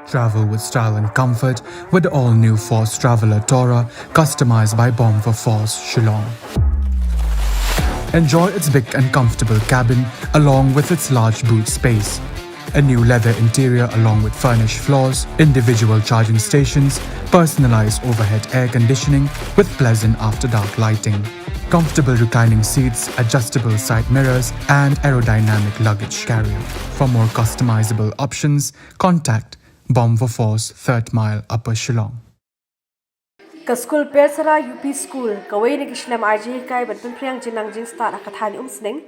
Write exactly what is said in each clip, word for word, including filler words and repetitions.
Travel with style and comfort with the all-new Force Traveler Tourer, customized by Bomb for Force, Shillong. Enjoy its big and comfortable cabin along with its large boot space. A new leather interior along with furnished floors, individual charging stations, personalized overhead air conditioning with pleasant after dark lighting. Comfortable reclining seats, adjustable side mirrors, and aerodynamic luggage carrier. For more customizable options, contact Bomb for Force, Third Mile, Upper Shillong. Ka skul Persara U P School, kawei na ki shlem ai jinghikai ban pynphriang jingnang jingstad ha ka thaiñ Umsning,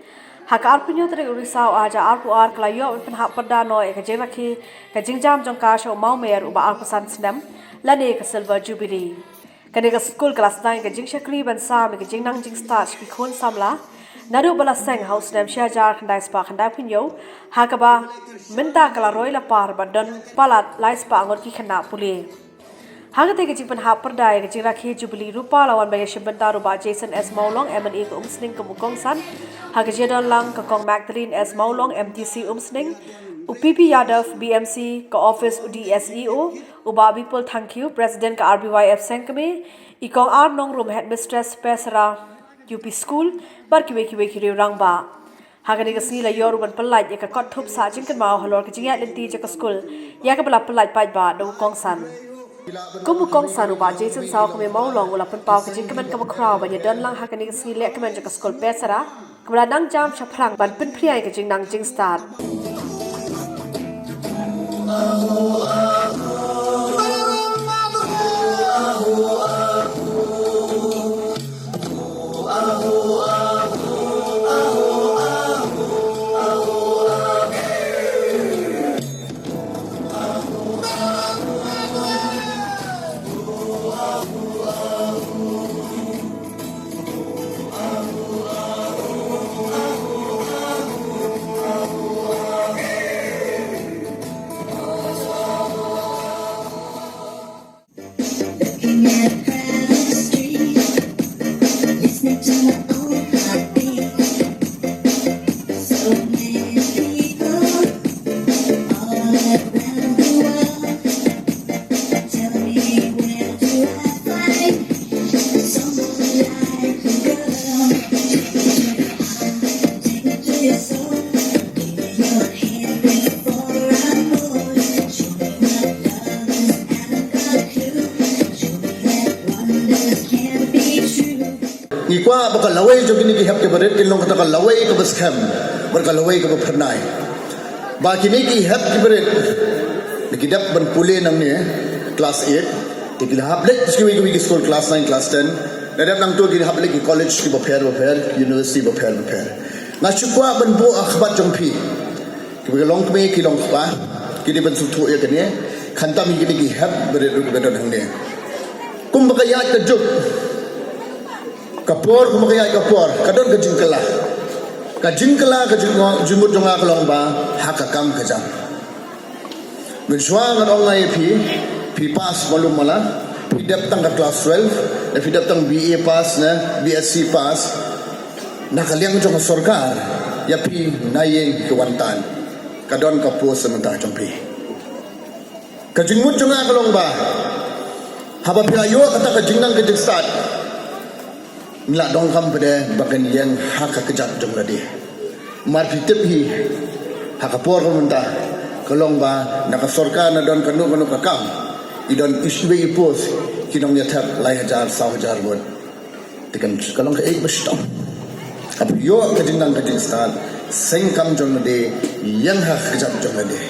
ha ka arphew hynñiew tarik u Risaw ar hajar arphew ar, ka la ïoh ban pynhap pyrda noh ïa ka jingrakhe ka jingjam jong ka sha u mawmer uba arphew san snem, lane ka Silver Jubilee. Kane ka skul ka la sdang ïa ka jingshakri ban sam ïa ka jingnang jingstad sha ki khun samla naduh ba la seng ha u snem shi hajar khyndai spah khyndaiphew hynñiew, ha kaba mynta ka la roi la par bad don palat lai spah ngut ki khynnah pule. Ha katei ka jingpynhap pyrda ïa ka jingrakhe Jubilee Rupa la wan ban ïashim bynta u Bah Jason S Mawlong, M L A ka Umsning kum u kongsan, ha ka jingdon lang ka Kong Magdalene S Mawlong, M D C Umsning, u P P Yadav, B M C ka office u D S E O, u Bah Bipul Thangkhiew, President ka R B Y F Sengkmie, i Kong R Nongrum, Headmistress Persara U P School, bad kiwei kiwei ki riew rangbah. Ha kane ka sngi la ïoh ruh ban pyllait ïa ka kot thup sah jingkynmaw halor ka jingïaid lynti jong ka skul ïa kaba la pyllait paidbah da u kongsan. Kum u kongsan, u Bah Jason Sawkmie Mawlong u la pynpaw ka jingkmen kaba khraw ban ïadon lang ha kane ka sngi lehkmen jong ka skul Persara, kaba la nang jam shaphrang ban pynphriang ïa ka jingnang jingstad. Ngi kwah ba ka lawei jong kine ki hep ki barit kin long kata ka lawei kaba skhem bad ka lawei kaba phyrnai. Ba kine ki hep ki barit, ki dep ban pule nangne klas eight, te ki la hap leit sha kiwei kiwei ki skul klas nine, klas ten, la dep nangta ki la hap leit ki college kiba pher ba pher, university ba pher ba pher. Nga shu kwah ban buh ha khmat jong phi, kiba ki longkmie ki longkpa, ki dei ban sngewthuh ïa kane, khamtam ïa kine ki hep barit ruh kiba don hangne. Kumba ka ïaid ka juk, ka por, kumba ka ïaid ka por, ka don ka jingkylla. Ka jingkylla, ka jing-, jingmut jong nga ka long ba ha ka kam ka jam. Mynshuwa ngan ong nga ïa phi, phi pass malu mala, phi dep tang ka klas twelve, ne phi dep tang B A pass, ne B S C pass, na ka liang jong ka sorkar, ïa phi na ïing ki wan tan. Ka don ka post mynta jong phi. Ka jingmut jong nga ka long ba haba phi la ïoh kata ka jingnang ka jingstad, ngi la donkam pat de ba kin ïeng ha ka kjat jong lade. Namar phi tip hi, ha ka por ka mynta, ka long ba na ka sorkar na don kano kano ka kam, i don iwei i post ki nongïathep lai hajar saw hajar ngut. Te kan ka long kaei kaba shitom. Haba ïoh ka jingnang ka jingstad, seng kam jong lade, ïeng ha ka kjat jong lade.